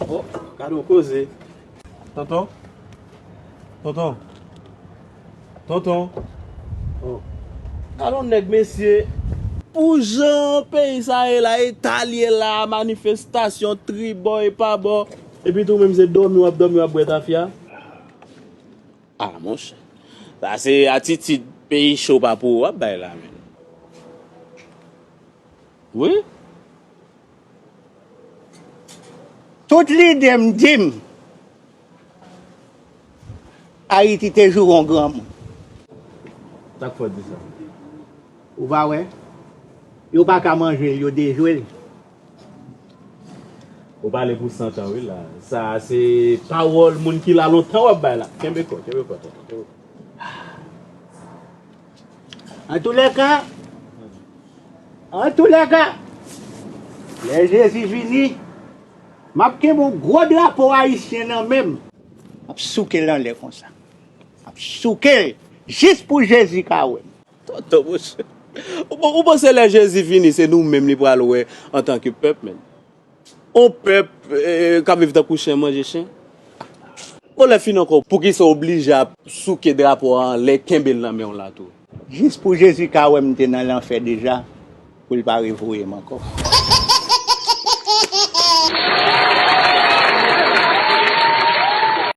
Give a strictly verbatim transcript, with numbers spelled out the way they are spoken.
Oh, gade yon koze. Tonton? Tonton? Tonton? Oh. Gade yon nèg, mesye. Pou jan peyi sa ye la, eta l ye la, manifestasyon tribò e pa bò. Epi tou menm se dòmi w ap dòmi, w ap bwè tafya. Ah, monchè. Sa se atitid peyi cho pa pou ou w ap bay la, menm. Wi. Tout lide m di m, Ayiti te joure yon granmoun. Sa k fè w di sa? Ou pa wè? Yo pa ka manje l, yo dejwe l. Ou pale pou san tan, wi, la. Sa se pawòl moun ki la lontan w ap bay la. Kenbe kò, kenbe kò, tonton, kenbe kò. Antoulèka, antoulèka, lè Jezi vini, m ap kenbe yon gwo drapo ayisyen nan men m. M ap souke l anlè konsa. M ap souke l jis pou Jezi ka wè m. Tonton, monchè. Ou, ou panse lè Jezi vini, se nou menm li pral wè antanke pèp, menm? On pèp, eh, k ap viv tankou chen manje chen. Bon, lè fin ankò, poukisa w oblije ap souke drapo a anlè, kenbe l nan men w la tou? Jis pou Jezi ka wè m te nan lanfè deja, pou l pa revoye m ankò.